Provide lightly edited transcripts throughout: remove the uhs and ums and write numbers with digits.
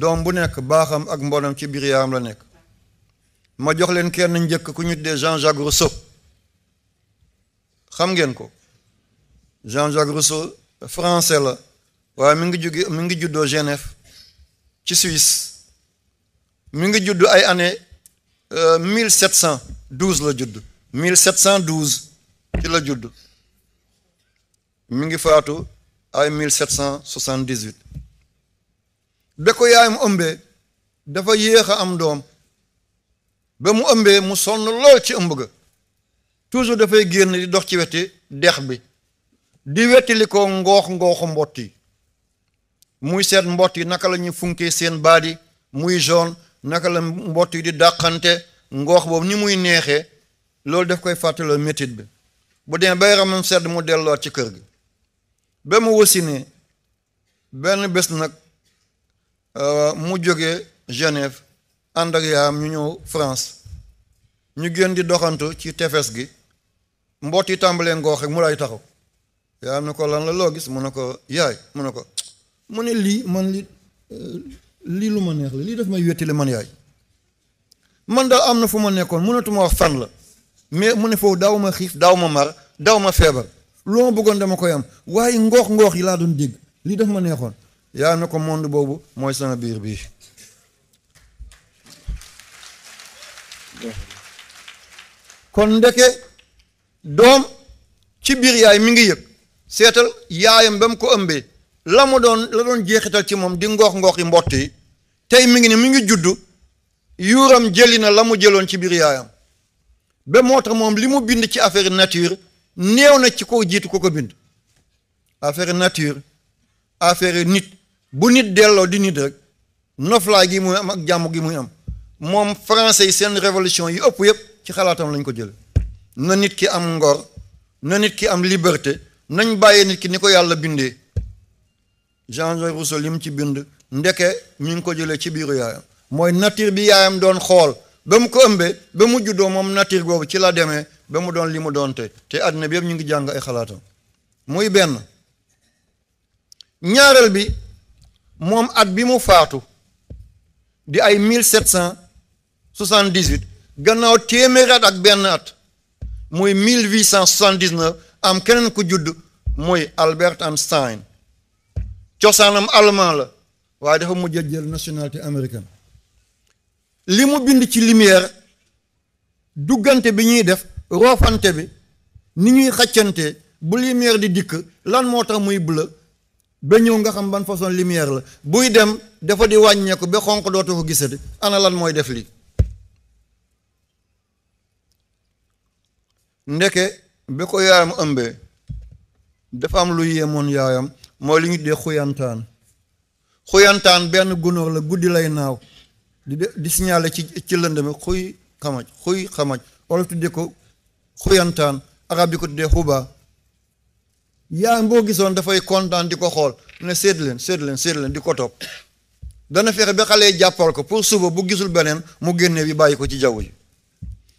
doom bu nekk baaxam ak mbonam ci biir yaayam la nekk. ma jox leen kenn njëkk ku ñu tuddee Jean-Jacques Rousseau xam ngeen ko. Jean-Jacques Rousseau français la waaye mi ngi juddoo Genève ci Suisse. mi ngi judd ay année 1712 la judd 1712 ci la judd mi ngi faatu ay 1778 ba ko yaayam ëmbee dafa yéex a am doom ba mu ëmbee mu sonn lool ci ëmb ga toujours dafay génn di dox ci weti dex bi di wetti li ko ngooxu mbott yi muy seet mbott yi naka la ñuy funkee seen baat yi muy jaune naka la mbott yi di dàqante ngoox boobu ni muy neexee loolu daf koy fàttaloo métit bi bu demee ba yaramam sedd mu delluwaat ci kër gi ba mu wasinee benn bés nag mu jógee Genève ànd ak yaayam ñu ñëw France ñu gën di doxantu ci tefes gi mbott yi tàmbalee ngoox rek mu lay taxaw yaayam ne ko lan la loo gis mu ne ko yaay mu ne ko mu ne lii man lii lu ma neex la lii daf may wettile man yaay man daal am na fu ma nekkoon mënatuma wax fan la mais mu ne foofu daaw ma xiif daaw ma mar daaw ma feebar lu ma bëggoon dama koy am waaye ngoox yi laa doon dégg lii daf ma neexoon yaa ne ko monde boobu mooy sama biir bii kon ndeke doom ci biir yaay mi ngi yëg seetal yaayam ba mu ko ëmbee la doon jeexital ci moom di ngoox yi mbott yi tey mi ngi ne mi ngi juddu yuuram jëli na la mu jëloon ci biir yaayam ba moo tax moom li mu bind ci affaire nature néew na ci ko jiitu ko bind affaire nature affaire nit bu nit delloo di nit rek noflaay gi muy am ak jàmm gi muy am moom français yi seen révolution yi ëpp yëpp ci xalaatam lañ ko jël na nit ki am ngor na nit ki am liberté nañ bàyyee nit ki ni ko yàlla bindee Jean-Jacques Rousseau li mu ci bind ndeke ñu ngi ko jëlee ci biiru yaayam mooy nature bi yaayam doon xool ba mu ko ëmbee ba mu juddoo moom nature boobu ci la demee ba mu doon li mu doon te àddina bi yëpp ñu ngi jàng ay xalaatam muy benn ñaareel bi moom at bi mu faatu di ay 1778 gannaaw téeméeri at ak benn at muy 1879 am keneen ku judd muy Albert Einstein cosaanam allemand la waaye dafa mujj jël nationalité américaine li mu bind ci lumière duggante bi ñuy def roofante bi ni ñuy xaccante bu lumière di dikk lan moo tax muy bleu ba ñëw nga xam ban façon lumière la buy dem dafa di wàññeeku ba xonq dootu ko gisati ana lan mooy def lii ndeke bi ko yaayam ëmbee dafa am lu yéemoon yaayam mooy li ñu dee xuyantaan benn gunóor la guddi lay naaw di signaler ci lënd mi xuy xamaj wala tuddee ko xuyantaan arab bi ko tuddee xuba yaayam boo gisoon dafay kontaan di ko xool ne seet leen di ko topp dana fexe ba xale jàppal ko pour suba bu gisul beneen mu génnee bi bàyyi ko ci jaww ji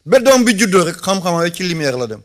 ba doom bi juddoo rek xam-xam ci lumière la dem